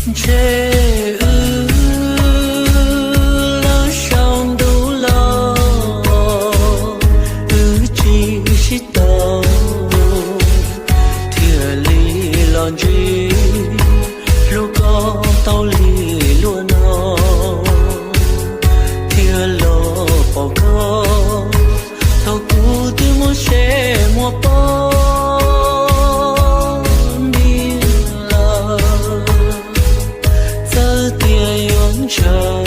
Ntshe wb lawm saum ntuj los, wb tsis sib tau, thiaj li los ntsib hlub koj tau li luag no, thiaj los pom koj thaum kuv twb muaj seb muaj poj niam lawm. Txawm tias yuav ntshaw,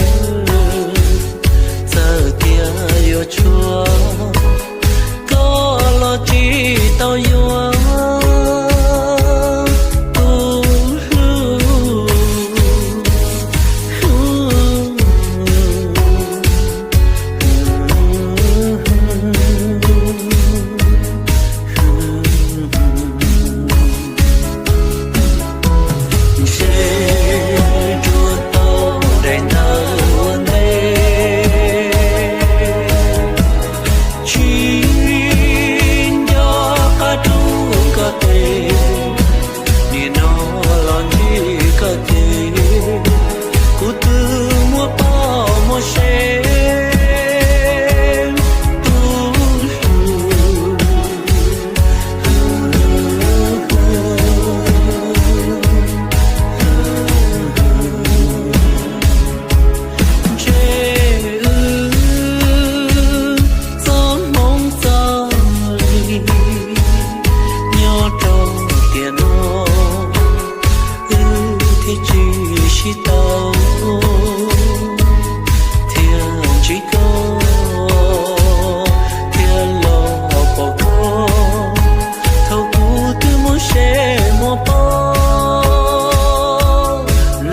txawm tias yuav tshuav, koj los tsis tau yuav tus hlub. Ntshe ntsuag tau daim ntawv ua ntej, tsis nco qab rub koj tes, nim no los ntsib koj ces kuv twb muaj poj muaj sev tus hlub. Ntshe wb txoj hmoov txoj li nyob rau tiam no, wb thiaj tsis sib tau, thiaj ntsib koj, thiaj los pom koj thaum kuv twb muaj seb muaj poj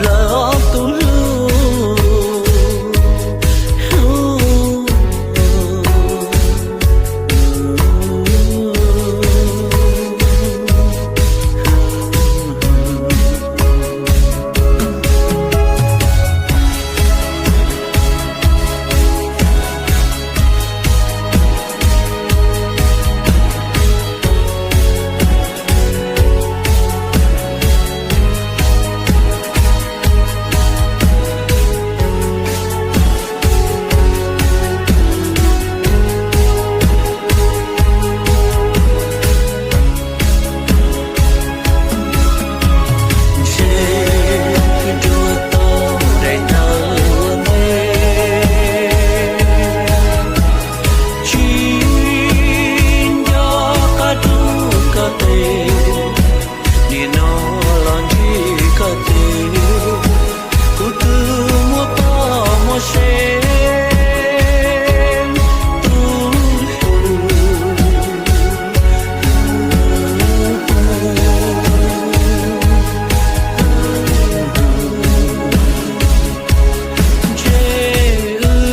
lawm tus hlub. Ntshe ntsuag tau daim ntawv ua ntej, tsis nco qab rub koj tes, nim no los ntsib koj ces kuv twb muaj poj muaj sev tus hlub. Ntshe wb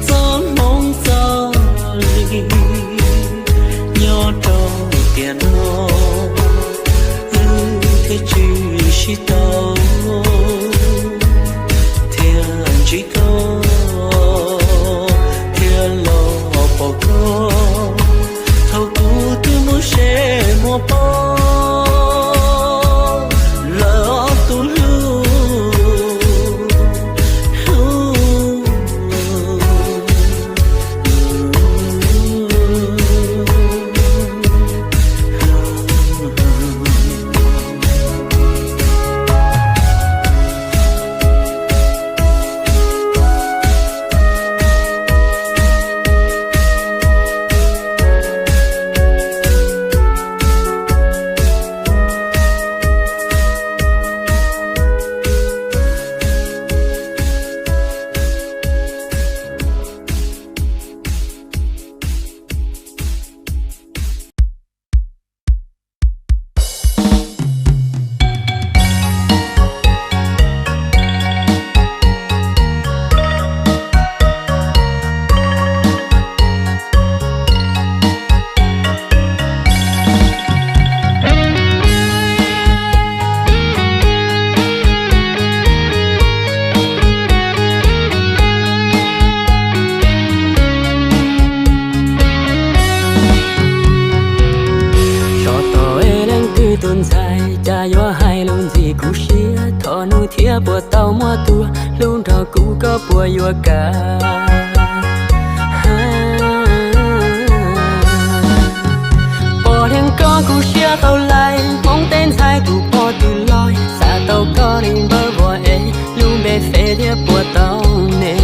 txoj hmoov txoj li nyob rau tiam no, wb thiaj tsis sib tau, thiaj ntsib koj, thiaj los pom koj thaum kuv twb muaj seb muaj poj lawm tus hlub. Cas yuav hais lus ntxim kuv siab, thov hnub thiab puas tau muaj tus hlub nrog kuv, koj puas yuav kam? Pom dheev koj kuv siab qau lais, Hmoob tej ntxhais kuv pom twg los, xav tau koj li npawb vos es, lub npe Feb thiab puas tau ne?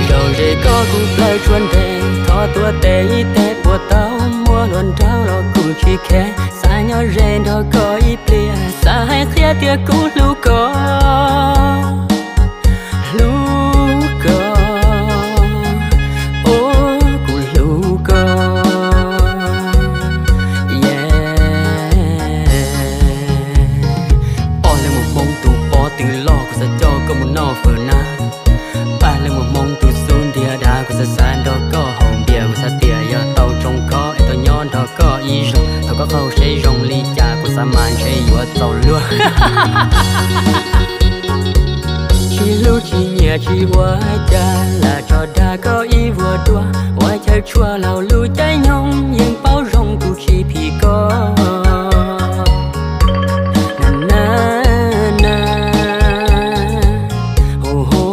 Zaum ze koj kuv plaws tsuas ntev, thov tuav tes ib teg puas tau, muab hluas nraug los kuv tsis kheev, xav nyob ze nrog koj ib pliag, xav hais qhia tias kuv hlub koj, hlub koj, o, kuv hlub koj. Pog leej muas Hmoob tus pob tw loj, kuv xav coj koj mus noj fawm na. Pog leej muas Hmoob tus xub ntiag dav, kuv xav xav nrog koj haus npias, kuv xav tias yog tau tsoo khob es tau nyob nrog koj ib zaug, thaum koj qaug seb zoo li cas, kuv xav mas ntshe yuav txaus luag. Tsis hlub tsis nyiam tsis ua cas, lam tso dag koj ib vuag dua, ua chaw tshuaj laug lub caij nyoog, yeej paub zoo kuv tsis phim koj. Na na na, hu hu.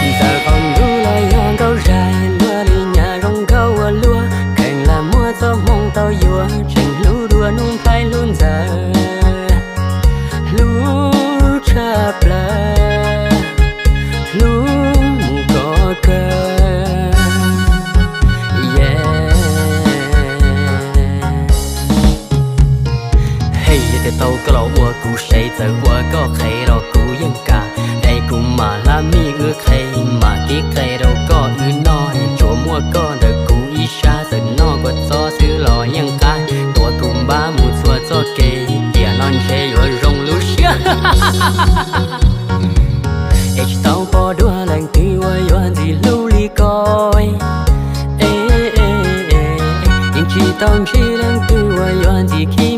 Ntxawm qaum ntuj los yog nkauj zais, luag li nyam zoo nkauj ua luaj, kheev lam muaj txoj hmoo tau yuav, tseem hlub dua hnub nplhaib hlub ntxawm, hlub tshaj plaws, hlub mus kom kawg. Hej, yog tias tau koj los ua kuv sev, txawm ua koj qhev los kuv yeej kam, es kuv mam hlab mij wb qhev, mam kib qe rau koj wb noj, tsuas muaj koj ntawm kuv ib sab, txawm noj kua txob xwb los yeej qab, tuav tus npab mus txhua txoj kev, tiam no ntshe yuav zoo lub siab. Es tsis tau pom dua leej twg uas yuav ntxim hlub li koj, es tsis tau ntsib leej twg uas yuav ntxim khi